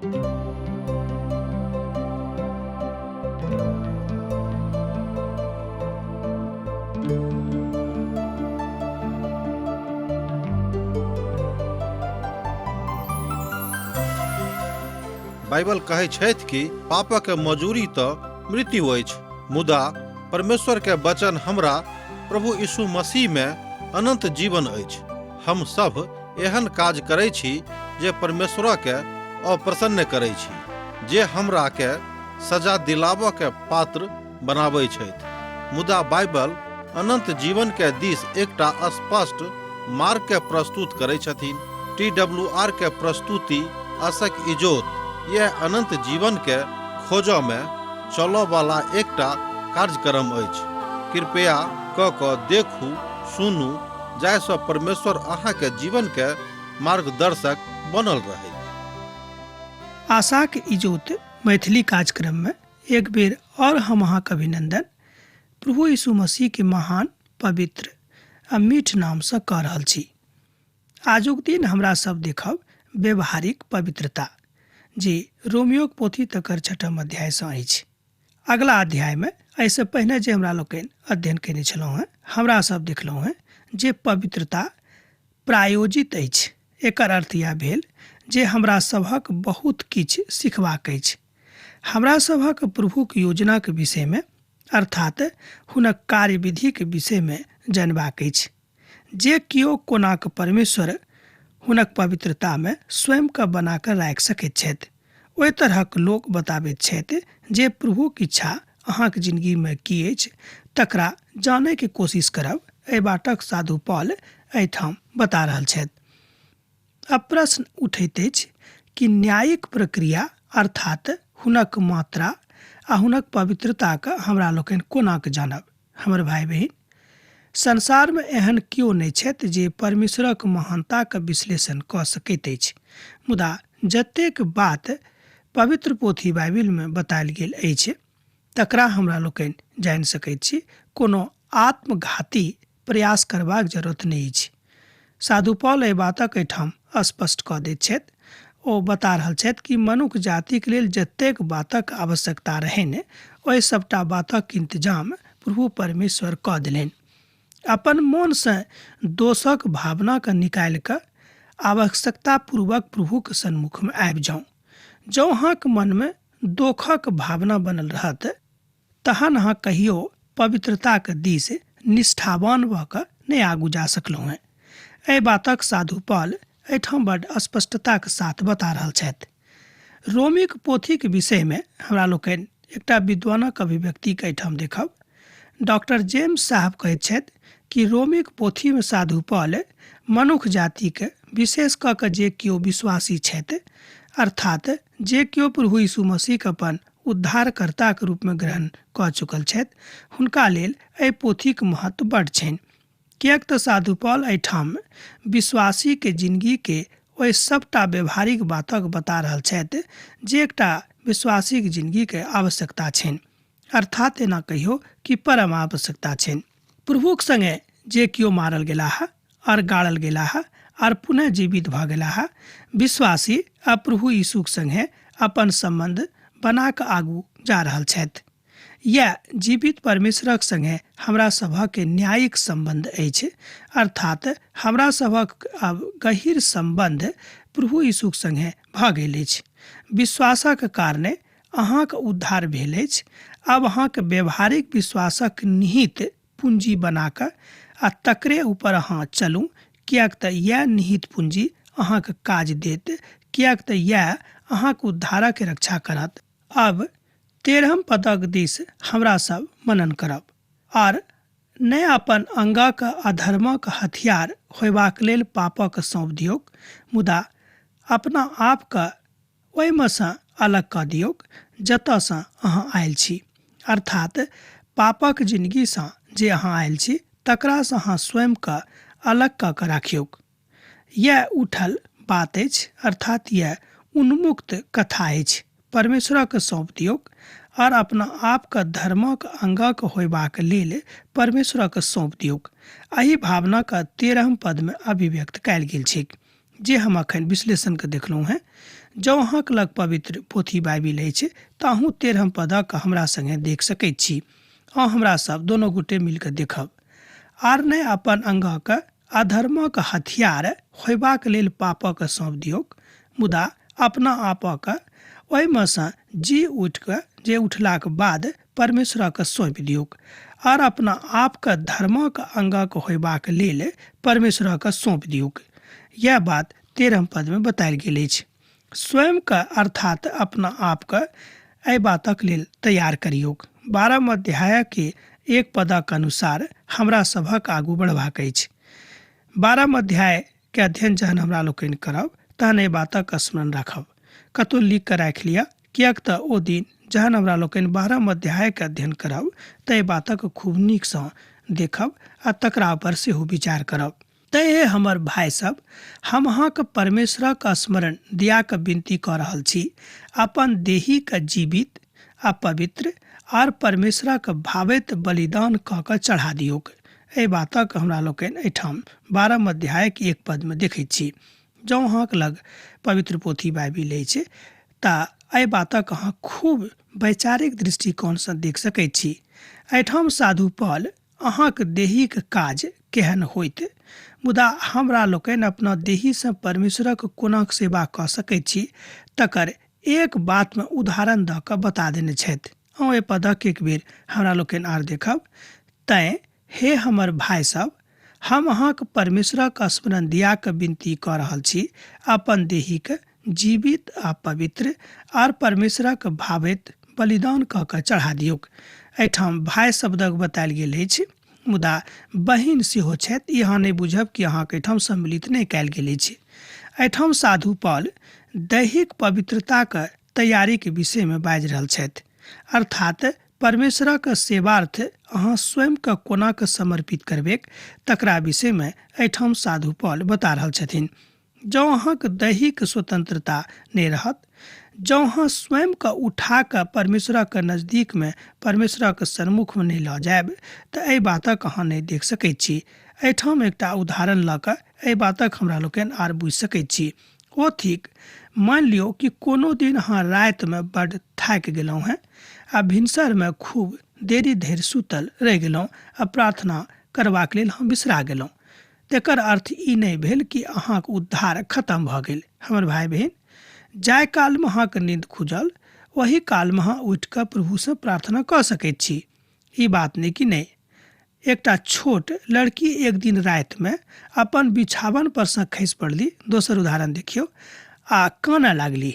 Bible कहै छथि कि पापक मजूरी तऽ मृत्यु अछि, मुदा परमेश्वर के वचन हमरा प्रभु यीशु मसीह में अनंत जीवन अछि। हम सब एहन काज करै छी जे परमेश्वर के अप्रसन्न करै छी, जे हमरा के सजा दिलाबऽ के पात्र बनाबै छथि। मुदा बाइबल अनंत जीवन के दिस एकटा स्पष्ट मार्ग के प्रस्तुत करै छथिन। टी डब्ल्यू आर के प्रस्तुति आशक इजोत यह अनंत जीवन के खोजऽ में चलऽ वाला एकटा कार्यक्रम अछि। कृपया क कऽ देखू, सुनू, जाहिसँ परमेश्वर अहाँके जीवन के मार्गदर्शक बनल रहै। आशाक इजोत मैथिली कार्यक्रम में एक बेर और हम अहाँके अभिनंदन प्रभु यीशु मसीह के महान, पवित्र आ मीठ नाम से कऽ रहल छी। आजुक दिन हमरा सब देखब व्यवहारिक पवित्रता, जे रोमियोक पोथी तकर छठम अध्याय सँ अछि। अगला अध्याय में एहिसँ पहिने जे हमरा लोकनि अध्ययन कयने छलहुँ हेँ, हमरा सब देखलहुँ हेँ जे पवित्रता प्रायोजित अछि। एकर अर्थ इएह भेल जे हमरा सभक बहुत किछु सिखबाक अछि। हमरा सभक प्रभुक योजनाक विषयमे, अर्थात हुनक कार्यविधिक विषयमे जानबाक अछि। जे केओ कोनाक परमेश्वर हुनक पवित्रतामे स्वयंके बना कऽ राखि सकैत छथि, ओहि तरहक लोक बताबैत छथि जे प्रभुक इच्छा अहाँक जिंदगीमे की अछि तकरा जानैके कोशिश करब एहि बाटक साधु पॉल एहिठाम बता रहल छथि। अब प्रश्न उठैत अछि कि न्यायिक प्रक्रिया अर्थात हुनक मात्रा आ हुनक पवित्रताके हमरा लोकनि कोनाक जानब। हमर भाइ बहिन, संसारमे एहन केओ नहि छथि जे परमेश्वरक महानताक विश्लेषण कऽ सकैत अछि, मुदा जतेक बात पवित्र पोथी बाइबिलमे बतायल गेल अछि तकरा हमरा लोकनि जानि सकैत छी। कोनो आत्मघाती प्रयास करबाक जरूरत नहि अछि। साधु पॉल एहि बातक एहिठाम स्पष्ट कऽ दैत छथि। ओ बता रहल छथि कि मनुख जातिक लेल जतेक बातक आवश्यकता रहनि ओहि सबटा बातक इंतजाम प्रभु परमेश्वर कऽ देलनि। अपन मोनसँ दोषक भावनाके निकालि कऽ आवश्यकता पूर्वक प्रभुक सन्मुखमे आबि जाउ। जँ अहाँक मनमे दोखक भावना बनल रहत तहन अहाँ कहियो पवित्रताक दिस निष्ठावान भऽ कऽ नहि आगू जा सकलहुँ हेँ। एहि बातक साधु पॉल एहिठाम बड्ड स्पष्टताक साथ बता रहल छथि। रोमीक पोथीक विषयमे हमरा लोकनि एकटा विद्वानक अभिव्यक्तिके एहिठाम देखब। डॉक्टर जेम्स साहब कहैत छथि कि रोमीक पोथीमे साधु पॉल मनुख जातिके, विशेष कऽ कऽ जे केओ विश्वासी छथि, अर्थात जे केओ प्रभु यीशु मसीहके अपन उद्धारकर्ताक रूपमे ग्रहण कऽ चुकल छथि, हुनका लेल एहि पोथीक महत्व बड्ड छनि। किएक तऽ साधु पॉल एहिठाम विश्वासीके जिनगीके ओहि सबटा व्यवहारिक बातक बता रहल छथि जे एकटा विश्वासीक जिनगीके आवश्यकता छनि, अर्थात एना कहियो कि परम आवश्यकता छनि। प्रभुक संगे जे केओ मारल गेलाह और गाड़ल गेलाह और पुनः जीवित भऽ गेलाह, विश्वासी आ प्रभु यीशुक संगे अपन सम्बन्ध बना कऽ आगू जा रहल छथि। इएह जीवित परमेश्वरक संगे हमरा सभक न्यायिक सम्बन्ध अछि, अर्थात हमरा सभक आब गहीर सम्बन्ध प्रभु यीशुक संगे भऽ गेल अछि। विश्वासक कारणे अहाँक उद्धार भेल अछि। आब अहाँक व्यवहारिक विश्वासक निहित पूँजी बना कऽ आ तकरे ऊपर अहाँ चलू, किएक तऽ इएह निहित पूँजी अहाँक काज देत, किएक तऽ इएह अहाँक उद्धारक रक्षा करत। आब 13 पदक दिस हमरा सब मनन करब। आर नहि अपन अंगक अधर्मक हथियार होयबाक लेल पापक सौंप दियौक, मुदा अपना आपके ओहिमे सँ अलग कऽ दियौक जतऽसँ अहाँ आयल छी, अर्थात पापक जिनगीसँ जे अहाँ आयल छी तकरासँ अहाँ स्वयंके अलग कऽ कऽ राखियौक। यैह उठल बात अछि, अर्थात यैह उन्मुक्त कथा अछि। परमेश्वरक सौंप दियौक और अपना आपके धर्मक अंगक होयबाक लेल परमेश्वरक सौंप दियौक। एहि भावनाके 13 पदमे अभिव्यक्त कयल गेल छैक। जे हम अखन विश्लेषण के देखलहुँ हेँ। जँ अहाँके लग पवित्र पोथी बाइबिल अछि तऽ अहूँ 13 पदक हमरा संगे देख सकैत छी। अहाँ हमरा सब दोनो गोटे मिलके देखब। आर नहि अपन अंगक अधर्मक हथियार होयबाक लेल पापक सौंप दियौक, मुदा अपना आपक ओहिमे सँ जी उठि कऽ जे उठलाक बाद परमेश्वरक सौंपि दियौक, आर अपना आपके धर्मक अंगक होयबाक लेल परमेश्वरक सौंप दियौक। यह बात 13 पद में बतायल गेल अछि। स्वयं के अर्थात अपना आपके एहि बातक लेल तैयार करियौक। 12 अध्याय के 1 पदक अनुसार हमरा सभक आगू बढ़बाक अछि। 12 अध्याय के अध्ययन जहन हमरा लोकनि करब तहन एहि बातक स्मरण राखब। कतहु लिख कऽ राखि लिअ, किएक तऽ ओ दिन जहन हमरा लोकनि 12 अध्याय के अध्ययन करब तऽ एहि बातक खूब नीकसँ देखब आ तकरा पर सेहो विचार करब। तैं हमर भाय सब, हम अहाँके परमेश्वरक स्मरण दिया कऽ विनती कऽ रहल छी, अपन देहीके जीवित आ पवित्र आर परमेश्वरक भावैत बलिदान कऽ कऽ चढ़ा दियौक। एहि बातक हमरा लोकनि एहिठाम 12 अध्यायक 1 पदमे देखैत छी। जँ अहाँके लग पवित्र पोथी बाइबिल अछि तऽ एहि बातक अहाँ खूब वैचारिक दृष्टिकोणसँ देख सकैत छी। एहिठाम साधु पॉल अहाँके देहीक काज केहन होइत, मुदा हमरा लोकनि अपना देहीसँ परमेश्वरक कोना सेवा कऽ सकैत छी तकर एक बातमे उदाहरण दऽ कऽ बता देने छथि। अहाँ एहि पदक एक बेर हमरा लोकनि आर देखब। तैं हे हमर भाय सब, हम अहाँके परमेश्वरक स्मरण दिया कऽ विनती कऽ रहल छी, अपन देहीके जीवित आ पवित्र आर परमेश्वरक भावैत बलिदान कऽ कऽ चढ़ा दियौक। एहिठाम भाय शब्दक बतायल गेल अछि, मुदा बहिन सेहो छथि। ई अहाँ नहि बुझब कि अहाँके एहिठाम सम्मिलित नहि कयल गेल अछि। एहिठाम साधु पॉल दैहिक पवित्रताक तैयारीके विषयमे बाजि रहल छथि, अर्थात परमेश्वरक सेवार्थ अहाँ स्वयंके कोना कऽ समर्पित करबेक तकरा विषयमे एहिठाम साधु पॉल बता रहल छथिन। जँ अहाँके दैहिक स्वतंत्रता नहि रहत, जँ अहाँ स्वयंके उठा कऽ परमेश्वरक नजदीकमे परमेश्वरक सन्मुखमे नहि लऽ जायब तऽ एहि बातक अहाँ नहि देख सकैत छी। एहिठाम एकटा उदाहरण लऽ कऽ एहि बातक हमरा लोकनि आर बुझि सकैत छी। ओ थिक, मानि लियौ कि कोनो दिन अहाँ रातिमे बड्ड थाकि गेलहुँ हेँ आ भिनसरमे खूब देरी धरि सुतल रहि गेलहुँ आ प्रार्थना करबाक लेल हम बिसरा गेलहुँ, तेकर अर्थ ई नहि भेल कि अहाँक उद्धार खत्म भऽ गेल। हमर भाय बहिन, जाहि कालमे अहाँके नींद खुजल ओहि कालमे अहाँ उठि कऽ प्रभुसँ प्रार्थना कऽ सकैत छी। ई बात नहि कि नहि। एकटा छोट लड़की एक दिन रातिमे अपन बिछावन परसँ खसि पड़ली। दोसर उदाहरण देखियौ। आ कानऽ लागली।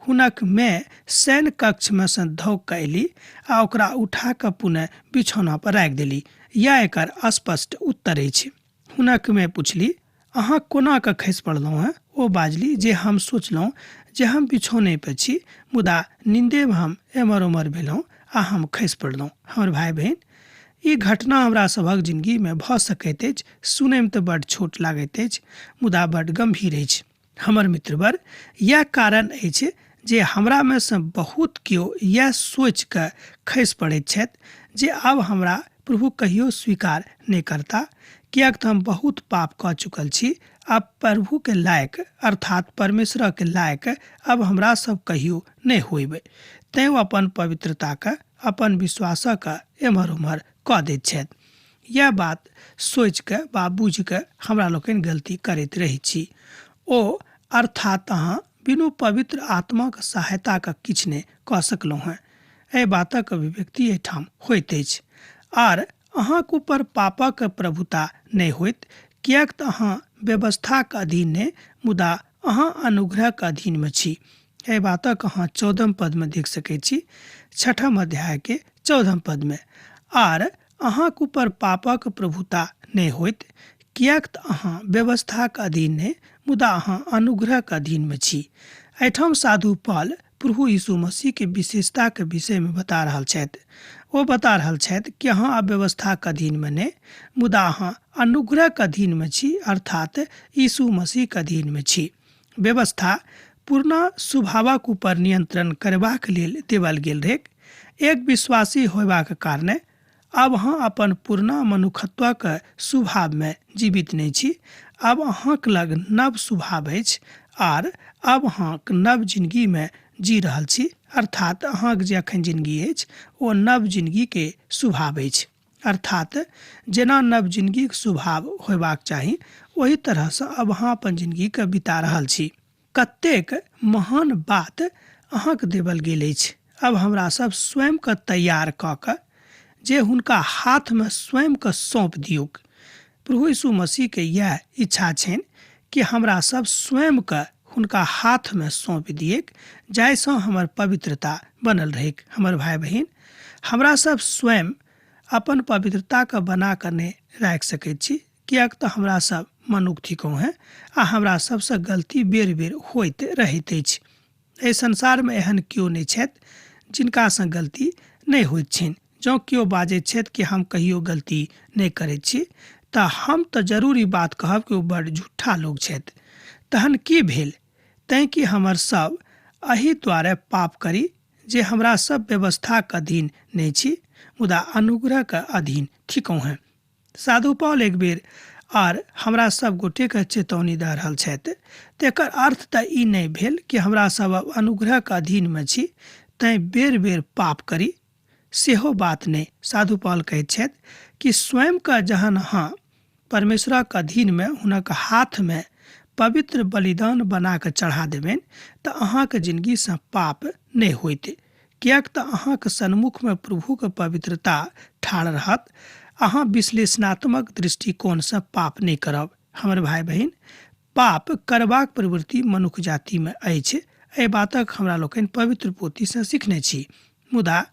हुनक माय शयन कक्षमे सँ धौक कऽ अयली आ ओकरा उठा कऽ पुनः बिछौना पर राखि देली। यैह एकर स्पष्ट उत्तर अछि। हुनक माय पुछली, अहाँ कोना कऽ खसि पड़लहुँ हेँ? ओ बाजली जे हम सोचलहुँ जे हम बिछौने पर छी, मुदा नींदेमे हम एम्हर ओम्हर भेलहुँ आ हम खसि पड़लहुँ। हमर भाय बहिन, ई घटना हमरा सभक जिनगीमे भऽ सकैत अछि। सुनैमे तऽ बड्ड छोट लागैत अछि, मुदा बड्ड गम्भीर अछि। हमर मित्रवर, यैह कारण अछि जे हमरामे सँ बहुत केओ यैह सोचि कऽ खसि पड़ैत छथि जे आब हमरा प्रभु कहियो स्वीकार नहि करता, किएक तऽ हम बहुत पाप कऽ चुकल छी। आब प्रभुके लायक अर्थात परमेश्वरक लायक आब हमरा सब कहियो नहि होइब। तैं ओ अपन पवित्रताके, अपन विश्वासक एम्हर ओम्हर कऽ दैत छथि। यैह बात सोचि कऽ वा बुझि कऽ हमरा लोकनि गलती करैत रहै छी। ओ अर्थात अहाँ बिनु पवित्र आत्माक सहायताक किछु नहि कऽ सकलहुँ हेँ। एहि बातक अभिव्यक्ति एहिठाम होइत अछि। आर अहाँक ऊपर पापक प्रभुता नहि होइत, किएक तऽ अहाँ व्यवस्थाक अधीन नहि, मुदा अहाँ अनुग्रहक अधीनमे छी। एहि बातक अहाँ 14 पदमे देख सकैत छी, 6 अध्यायके 14 पदमे। आर अहाँक ऊपर पापक प्रभुता नहि होइत, किएक तऽ अहाँ व्यवस्थाक अधीन नहि, मुदा अहाँ अनुग्रहक अधीनमे छी। एहिठाम साधु पॉल प्रभु यीशु मसीहके विशेषताके विषयमे बता रहल छथि। ओ बता रहल छथि कि अहाँ अव्यवस्थाक अधीनमे नहि, मुदा अहाँ अनुग्रहक अधीनमे छी, अर्थात यीशु मसीहक अधीनमे छी। व्यवस्था पुरना स्वभावक ऊपर नियंत्रण करबाक लेल देवल गेल रहैक। एक विश्वासी होयबाक कारणे आब अहाँ अपन पुरना मनुखत्वक स्वभावमे जीवित नहि छी। आब अहाँक लग नव स्वभाव अछि आर आब अहाँक नव जिनगीमे जी रहल छी, अर्थात अहाँक जे अखन जिनगी अछि ओ नव जिनगीके स्वभाव अछि। अर्थात जेना नव जिनगीक स्वभाव होयबाक चाही ओहि तरहसँ अब अहाँ अपन जिनगीके बिता रहल छी। कतेक महान बात अहाँक देवल गेल अछि। अब हमरा सब स्वयंके तैयार कऽ कऽ जे हुनका हाथमे स्वयंके सौंप दियौक। प्रभु यीशु मसीहके इएह इच्छा छनि कि हमरा सब स्वयंके हुनका हाथमे सौंप दियैक, जाहिसँ हमर पवित्रता बनल रहैक। हमर भाय बहिन, हमरा सब स्वयं अपन पवित्रताके बना कऽ नहि राखि सकैत छी, किएक तऽ हमरा सब मनुख थिकहुँ हेँ आ हमरा सबसँ गलती बेर बेर होइत रहैत अछि। एहि संसारमे एहन केओ नहि छथि जिनकासँ गलती नहि होइत छनि। जँ केओ बाजैत छथि कि हम कहियो गलती नहि करैत छी तऽ हम तऽ जरूर ई बात कहब कि ओ बड़ झूठा लोक छथि। तहन की भेल? तैँ कि हमर सब एहि दुआरे पाप करी जे हमरा सब व्यवस्थाक अधीन नहि छी, मुदा अनुग्रहक अधीन थिकहुँ हेँ। साधु पॉल एक बेर आर हमरा सब गोटेके चेतौनी दऽ रहल छथि। तेकर अर्थ तऽ ई नहि भेल कि हमरा सब अब अनुग्रहक अधीनमे छी तैँ बेर बेर पाप करी, सेहो बात नहि। साधु पॉल कहैत छथि कि स्वयंके जहन अहाँ परमेश्वरक अधीनमे हुनक हाथमे पवित्र बलिदान बना कऽ चढ़ा देबनि तऽ अहाँके जिनगीसँ पाप नहि होइत, किएक तऽ अहाँके सन्मुखमे प्रभुके पवित्रता ठाढ़ रहत। अहाँ विश्लेषणात्मक दृष्टिकोणसँ पाप नहि करब। हमर भाय बहिन, पाप करबाक प्रवृत्ति मनुख जातिमे अछि, एहि बातक हमरा लोकनि पवित्र पोथीसँ सिखने छी। मुदा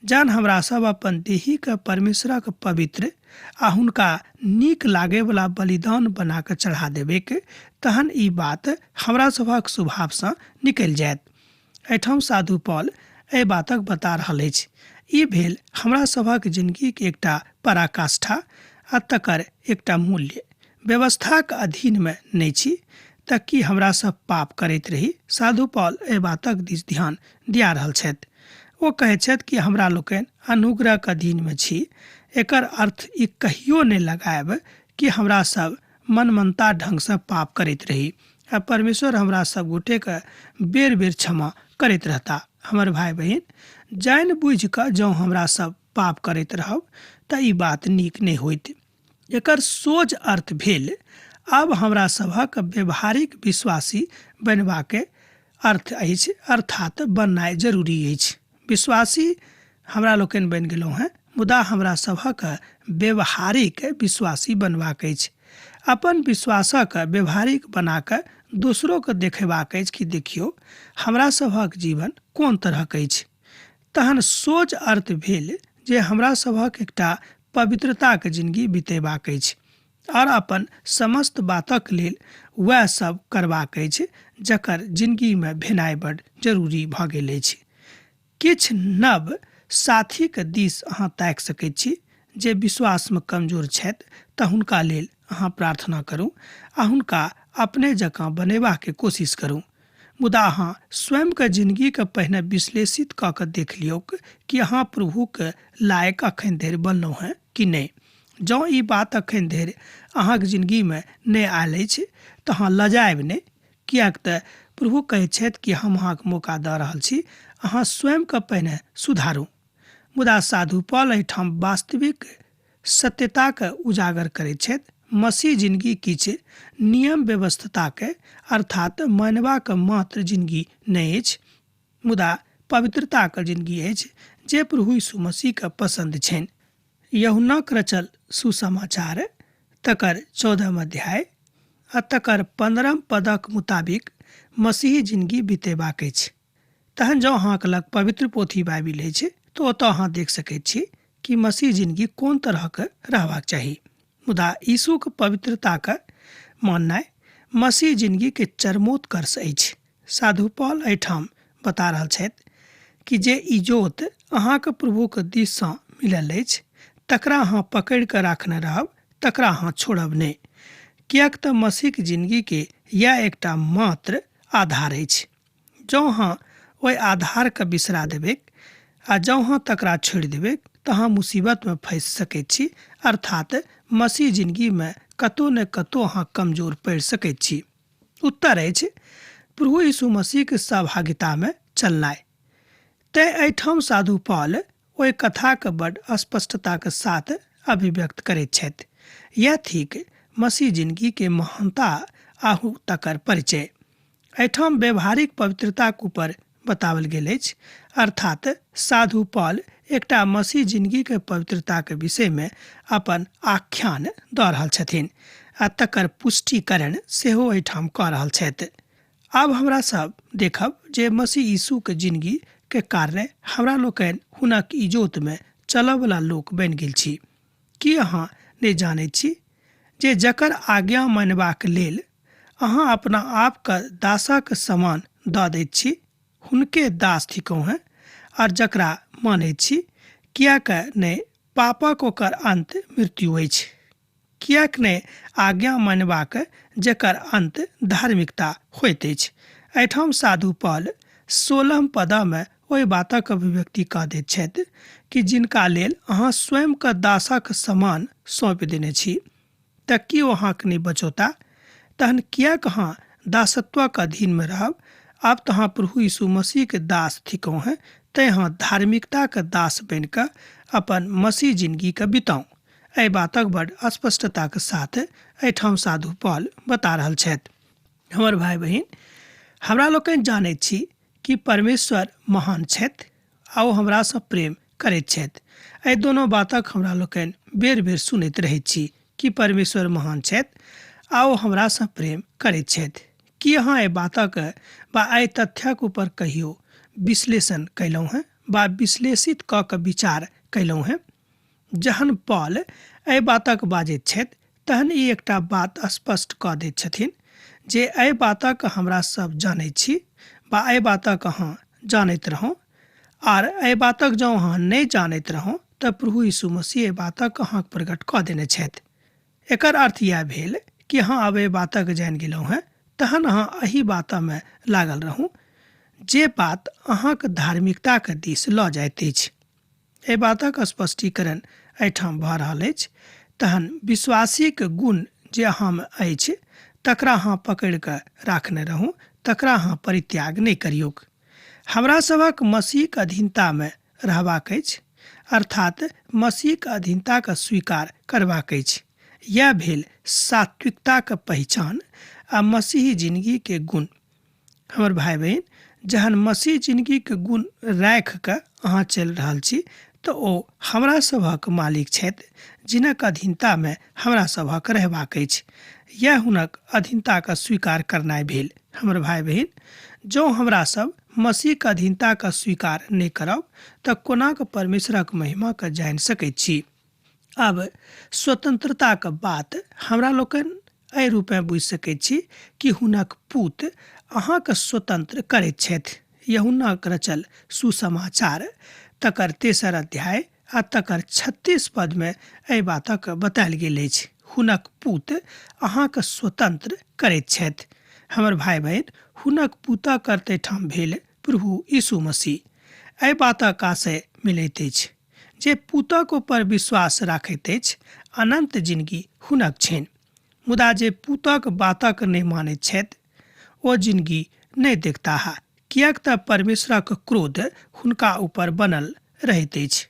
जहन हमरा सब अपन देहीके परमेश्वरक पवित्र आ हुनका नीक लागैवला बलिदान बना कऽ चढ़ा देबैक, तहन ई बात हमरा सभक स्वभावसँ निकलि जायत। एहिठाम साधु पॉल एहि बातक बता रहल अछि। ई भेल हमरा सभक जिनगीक एकटा पराकाष्ठा आ तकर एकटा मूल्य। व्यवस्थाक अधीनमे नहि छी तऽ की हमरा सब पाप करैत रही? साधु पॉल एहि बातक दिस ध्यान दिया रहल छथि। ओ कहैत छथि कि हमरा लोकनि अनुग्रहक अधीनमे छी। एकर अर्थ ई कहियो नहि लगायब कि हमरा सब मनमनता ढंगसँ पाप करैत रही आ परमेश्वर हमरा सब गोटेके बेर बेर क्षमा करैत रहता। हमर भाय बहिन, जानि बुझि कऽ जँ हमरा सब पाप करैत रहब तऽ ई बात नीक नहि होइत। एकर सोझ अर्थ भेल आब हमरा सभक व्यवहारिक विश्वासी बनबाके अर्थ अछि, अर्थात बननाइ जरूरी अछि। विश्वासी हमरा लोकनि बनि गेलहुँ हेँ, मुदा हमरा सभक व्यवहारिक विश्वासी बनबाक अछि। अपन विश्वासक व्यवहारिक बना कऽ दोसरोके देखेबाक अछि कि देखियौ हमरा सभक जीवन कोन तरहक अछि। तहन सोझ अर्थ भेल जे हमरा सभक एकटा पवित्रताक जिनगी बितेबाक अछि आओर अपन समस्त बातक लेल वएह सब करबाक अछि जकर जिनगीमे भेनाइ बड जरूरी भऽ गेल अछि। किछु नव साथीक दिस अहाँ ताकि सकैत छी जे विश्वासमे कमजोर छथि तऽ हुनका लेल अहाँ प्रार्थना करू आ हुनका अपने जकाँ बनेबाक कोशिश करू। मुदा अहाँ स्वयंके जिनगीके पहिने विश्लेषित कऽ कऽ देख लियौक कि अहाँ प्रभुके लायक अखन धरि बनलहुँ हेँ कि नहि। जँ ई बात अखन धरि अहाँक जिनगीमे नहि आयल अछि तऽ अहाँ लजायब नहि, किएक तऽ प्रभु कहैत छथि कि हम अहाँके मौका दऽ रहल छी, अहाँ स्वयंके पहिने सुधारू। मुदा साधु पॉल एहिठाम वास्तविक सत्यताके उजागर करैत छथि। मसीह जिनगी किछु नियम व्यवस्थाके अर्थात मानबाक मात्र जिनगी नहि अछि, मुदा पवित्रताक जिनगी अछि जे प्रभु यीशु मसीहके पसन्द छनि। यूहन्नाक रचल सुसमाचार तकर 14 अध्याय आ तकर 15 पदक मुताबिक मसीही जिनगी बितेबाक अछि। तहन जँ अहाँके लग पवित्र पोथी बाइबिल अछि तऽ ओतऽ अहाँ देख सकैत छी कि मसीह जिनगी कोन तरहक रहबाक चाही। मुदा यीशुक पवित्रताक माननाइ मसीह जिनगीके चरमोत्कर्ष अछि। साधु पॉल एहिठाम बता रहल छथि कि जे इजोत अहाँके प्रभुके दिससँ मिलल अछि तकरा अहाँ पकड़ि कऽ राखने रहब, तकरा अहाँ छोड़ब नहि, किएक तऽ मसीहक जिनगीके इएह एकटा मात्र आधार अछि। जँ अहाँ ओहि आधारके बिसरा देबैक आ जँ अहाँ तकरा छोड़ि देबैक तऽ अहाँ मुसीबतमे फँसि सकैत छी, अर्थात मसीह जिनगीमे कतौ ने कतौ अहाँ कमजोर पड़ि सकैत छी? उत्तर अछि प्रभु यीशु मसीहके सहभागितामे चलनाइ। तेँ एहिठाम साधु पॉल ओहि कथाके बड स्पष्टताके साथ अभिव्यक्त करैत छथि। यैह थिक मसीह जिनगीके महानता आहू तकर परिचय। एहिठाम व्यवहारिक पवित्रताक ऊपर बताओल गेल अछि, अर्थात साधु पॉल एकटा मसीह जिनगीके पवित्रताके विषयमे अपन आख्यान दऽ रहल छथिन आ तकर पुष्टिकरण सेहो एहिठाम कऽ रहल छथि। आब हमरा सब देखब जे मसीह यीशुके जिनगी के कारणे हमरा लोकनि हुनक इजोतमे चलऽवला लोक बनि गेल छी। की अहाँ नहि जानैत छी जे जकर आज्ञा मानबाक लेल अहाँ अपना आपके दासक समान दऽ दैत छी, हुनके दास थिकहुँ हेँ, आओर जकरा मानैत छी, किएक नहि पापक ओकर अन्त मृत्यु अछि, किएक नहि आज्ञा मानबाक जकर अन्त धार्मिकता होइत अछि। एहिठाम साधु पॉल 16 पदमे ओहि बातक अभिव्यक्ति कऽ दैत छथि कि जिनका लेल अहाँ स्वयंके दासक समान सौंपि देने छी, तऽ की ओ अहाँके नहि बचौता? तहन किएक अहाँ दासत्वक अधीनमे रहब? आब तऽ अहाँ प्रभु यीशु मसीहके दास थिकहुँ हेँ, तैँ अहाँ धार्मिकताके दास बनि कऽ अपन मसीह जिनगीके बिताउ। एहि बातक बड स्पष्टताके साथ एहिठाम साधु पॉल बता रहल छथि। हमर भाय बहिन, हमरा लोकनि जानैत छी कि परमेश्वर महान छथि आ ओ हमरासँ प्रेम करैत छथि। एहि दोनो बातक हमरा लोकनि बेर बेर सुनैत रहैत छी कि परमेश्वर महान छथि आ ओ हमरासँ प्रेम करैत छथि। की अहाँ एहि बातक वा एहि तथ्यक ऊपर कहियो विश्लेषण कयलहुँ हेँ वा विश्लेषित कऽ कऽ विचार कयलहुँ हेँ? जहन पॉल एहि बातक बाजैत छथि तहन ई एकटा बात स्पष्ट कऽ दैत छथिन जे एहि बातक हमरा सब जानैत छी वा एहि बातक अहाँ जानैत रहौं, आर एहि बातक जँ अहाँ नहि जानैत रहौं तऽ प्रभु यीशु मसीह एहि बातक अहाँक प्रकट कऽ देने छथि। एकर अर्थ इएह भेल कि अहाँ आब एहि बातक जानि गेलहुँ हेँ, तहन अहाँ एहि बातमे लागल रहू जे बात अहाँक धार्मिकताक दिस लऽ जाइत अछि। एहि बातक स्पष्टीकरण एहिठाम भऽ रहल अछि। तहन विश्वासीक गुण जे अहाँमे अछि तकरा अहाँ पकड़ि कऽ राखने रहू, तकरा अहाँ परित्याग नहि करियौक। हमरा सभक मसीहक अधीनतामे रहबाक अछि, अर्थात मसीहक अधीनताक स्वीकार करबाक अछि। यैह भेल सात्विकताक पहिचान आ मसीही जिनगीके गुण। हमर भाय बहिन, जहन मसीह जिनगीके गुण राखि कऽ अहाँ चलि रहल छी तऽ ओ हमरा सभक मालिक छथि, जिनक अधीनतामे हमरा सभक रहबाक अछि। यैह हुनक अधीनताके स्वीकार करनाइ भेल। हमर भाय बहिन, जँ हमरा सब मसीहके अधीनताके स्वीकार नहि करब तऽ कोना कऽ परमेश्वरक महिमाके जानि सकैत छी? आब स्वतंत्रताक बात हमरा लोकनि एहि रूपेँ बुझि सकैत छी कि हुनक पूत अहाँके स्वतंत्र करैत छथि। यूहन्नाक रचल सुसमाचार तकर 3 अध्याय आ तकर 36 पदमे एहि बातक बतायल गेल अछि। हुनक पूत अहाँके स्वतंत्र करैत छथि। हमर भाय बहिन, हुनक पूतक अर्थ एहिठाम भेल प्रभु यीशु मसीह। एहि बातक आशय मिलैत अछि जे पूतक ऊपर विश्वास राखैत अछि अनंत जिनगी हुनक छनि, मुदा जे पूतक बातक नहि मानैत छथि ओ जिनगी नहि देखताह, किएक तऽ परमेश्वरक क्रोध हुनका ऊपर बनल रहैत अछि।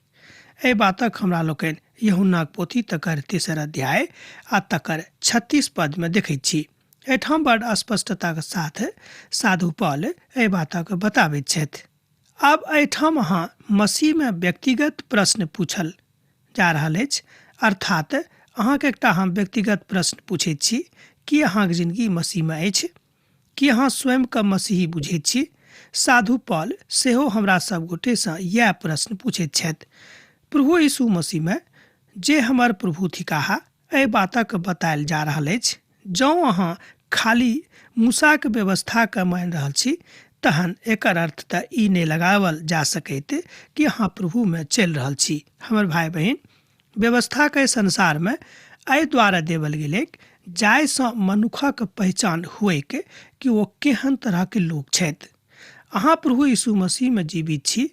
एहि बातक हमरा लोकनि यूहन्नाक पोथी तकर 3 अध्याय आ तकर 36 पदमे देखैत छी। एहिठाम बड़ स्पष्टताक साथ साधु पॉल एहि बातक बताबैत छथि। आब एहिठाम अहाँ मसीहमे व्यक्तिगत प्रश्न पूछल जा रहल अछि, अर्थात अहाँके एकटा हम व्यक्तिगत प्रश्न पूछैत छी, की अहाँके जिनगी मसीहमे अछि? की अहाँ स्वयंके मसीही बुझैत छी? साधु पॉल सेहो हमरा सब गोटेसँ इएह प्रश्न पूछैत छथि। प्रभु यीशु मसीहमे जे हमर प्रभु थिकाह, एहि बातक बतायल जा रहल अछि। जँ अहाँ खाली मूसाक व्यवस्थाके मानि रहल छी तहन एकर अर्थ तऽ ई नहि लगाओल जा सकैत कि अहाँ प्रभुमे चलि रहल छी। हमर भाय बहिन, व्यवस्थाके संसारमे एहि द्वारा देवल गेलैक जाहिसँ मनुखक पहिचान हुएक कि ओ केहन तरहके लोक छथि। अहाँ प्रभु यीशु मसीहमे जीवित छी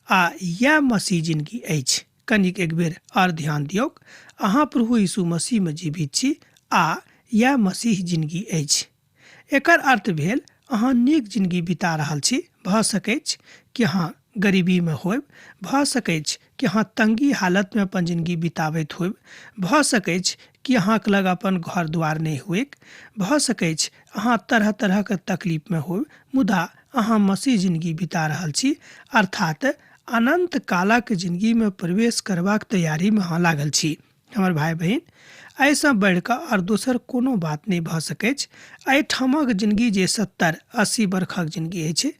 आ इएह मसीह जिनगी अछि। कनिक एक बेर आओर ध्यान दियौक, अहाँ प्रभु यीशु मसीहमे जीवित छी आ इएह मसीह जिनगी अछि। एकर अर्थ भेल अहाँ नीक जिनगी बिता रहल छी। भऽ सकैछ कि अहाँ गरीबीमे होयब, भऽ सकैछ कि अहाँ तंगी हालतमे अपन जिनगी बिताबैत होयब, भऽ सकैछ कि अहाँके लग अपन घर द्वार नहि हुएक, भऽ सकैछ अहाँ तरह तरहके तकलीफमे होयब, मुदा अहाँ मसीह जिनगी बिता रहल छी, अर्थात अनन्त कालक जिनगीमे प्रवेश करबाक तैयारीमे अहाँ लागल छी। हमर भाय बहिन, एहिसँ बढ़ि कऽ आओर दोसर कोनो बात नहि भऽ सकैछ। एहिठामक जिनगी जे 70-80 बरखक जिनगी अछि,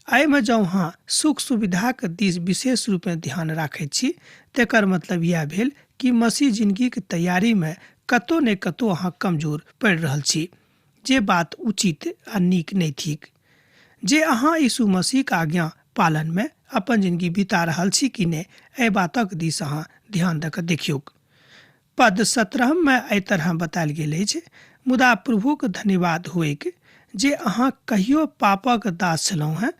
एहिमे जँ अहाँ सुख सुविधाक दिस विशेष रूपेँ ध्यान राखैत छी तेकर मतलब इएह भेल कि मसीह जिनगीक तैयारीमे कतौ ने कतौ अहाँ कमजोर पड़ि रहल छी, जे बात उचित आ नीक नहि थिक। जे अहाँ यीशु मसीहक आज्ञा पालनमे अपन जिनगी बिता रहल छी कि नहि, एहि बातक दिस अहाँ ध्यान दऽ कऽ देखियौक। पद 17मे एहि तरह बतायल गेल अछि, मुदा प्रभुक धन्यवाद होइक जे अहाँ कहियो पापक दास छलहुँ हेँ,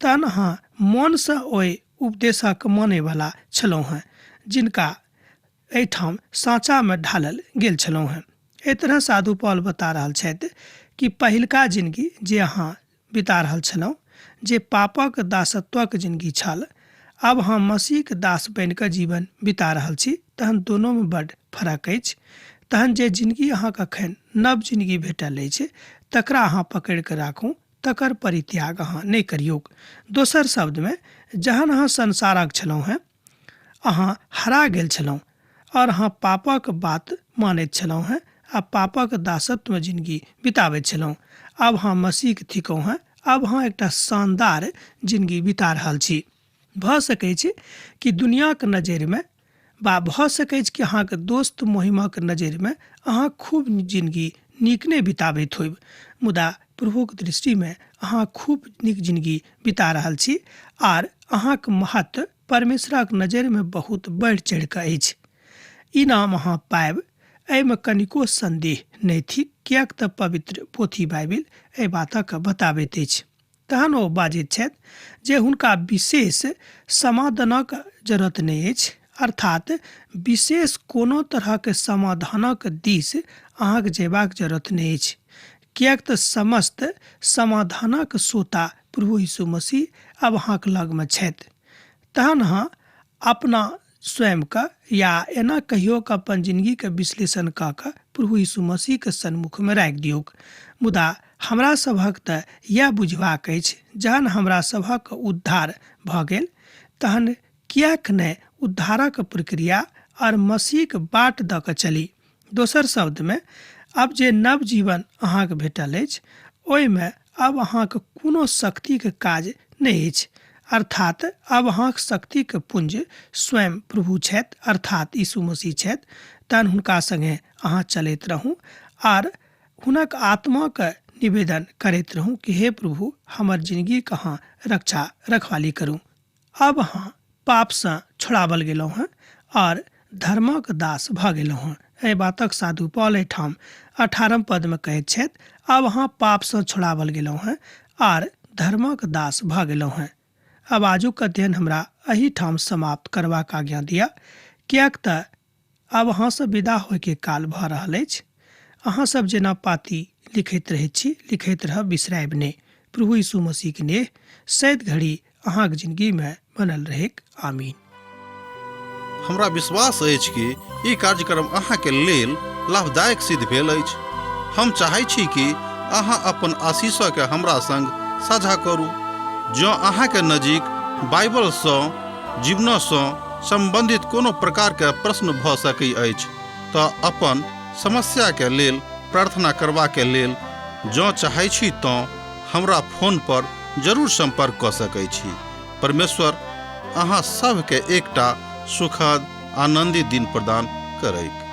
तहन अहाँ मोनसँ ओहि उपदेशक मानयवला छलहुँ हेँ, जिनका एहिठाम साँचामे ढालल गेल छलहुँ हेँ। एहि तरह साधु पॉल बता रहल छथि कि पहिलका जिनगी जे अहाँ बिता रहल छलहुँ, जे पापक दासत्वक जिनगी छल, आब अहाँ मसीहक दास बनि कऽ जीवन बिता रहल छी, तहन दोनोमे बड्ड फरक अछि। तहन जे जिनगी अहाँके अखन नव जिनगी भेटल अछि तकरा अहाँ पकड़ि कऽ राखू, तकर परित्याग अहाँ नहि करियौक। दोसर शब्दमे, जहन अहाँ संसारक छलहुँ हेँ, अहाँ हरा गेल छलहुँ और अहाँ पापक बात मानैत छलहुँ हेँ आ पापक दासत्वमे जिनगी बिताबैत छलहुँ। आब अहाँ मसीहक थिकहुँ हेँ, आब अहाँ एकटा शानदार जिनगी बिता रहल छी। भऽ सकैछ कि दुनियाक नजरिमे वा भऽ सकैछ कि अहाँक दोस्त मोहिमक नजरिमे अहाँ खूब जिनगी नीक नहि बिताबैत होयब, मुदा प्रभुक दृष्टिमे अहाँ खूब नीक जिनगी बिता रहल छी आर अहाँक महत्व परमेश्वरक नजरिमे बहुत बढ़ि चढ़ि कऽ अछि। इनाम अहाँ पायब एहिमे कनिको संदेह नहि थिक, किएक तऽ पवित्र पोथी बाइबिल एहि बातक बताबैत अछि। तहन ओ बाजैत छथि जे हुनका विशेष समाधानक जरूरत नहि अछि, अर्थात विशेष कोनो तरहक समाधानक दिस अहाँक जयबाक जरूरत नहि अछि, किएक तऽ समस्त समाधानक सोता प्रभु यीशु मसीह आब अहाँक लगमे छथि। तहन अहाँ अपना स्वयंके या एना कहियो कऽ अपन जिनगीके विश्लेषण कऽ कऽ प्रभु यीशु मसीहके सन्मुखमे राखि दियौक। मुदा हमरा सभक तऽ इएह बुझबाक अछि, जहन हमरा सभक उद्धार भऽ गेल तहन किएक नहि उद्धारक प्रक्रिया आओर मसीहक बाट दऽ कऽ चली। दोसर शब्दमे, आब जे नव जीवन अहाँके भेटल अछि ओहिमे आब अहाँके कोनो शक्तिके काज नहि अछि, अर्थात आब अहाँक शक्तिके पुंज स्वयं प्रभु छथि, अर्थात यीशु मसीह छथि। तहन हुनका संगे अहाँ चलैत रहू आर हुनक आत्माके निवेदन करैत रहू कि हे प्रभु, हमर जिनगीके अहाँ रक्षा रखवाली करू। आब अहाँ पापसँ छोड़ाबल गेलहुँ हेँ आर धर्मक दास भऽ गेलहुँ हेँ। एहि बातक साधु पॉल एहिठाम 18 पदमे कहैत छथि, आब अहाँ पापसँ छोड़ाबल गेलहुँ हेँ आर धर्मक दास भऽ गेलहुँ हेँ। आब आजुक अध्ययन हमरा एहिठाम समाप्त करबाक आज्ञा दिअ, किएक तऽ आब अहाँसँ विदा होइके काल भऽ रहल अछि। अहाँ सब जेना पाती लिखैत रहैत छी, लिखैत रहब, बिसरायब नहि। प्रभु यीशु मसीहक नेह सैद घड़ी अहाँक जिनगीमे बनल रहैक। आमीन। हमरा विश्वास अछि कि ई कार्यक्रम अहाँके लेल लाभदायक सिद्ध भेल अछि। हम चाहै छी कि अहाँ अपन आशीषके हमरा संग साझा करू। जँ अहाँके नजीक बाइबलसँ जीवनसँ सम्बन्धित कोनो प्रकारके प्रश्न भऽ सकै अछि तऽ अपन समस्याके लेल प्रार्थना करबाके लेल जँ चाहै छी तँ हमरा फोन पर जरूर सम्पर्क कऽ सकै छी। परमेश्वर अहाँ सभके एकटा सुखद आनन्दित दिन प्रदान करैक।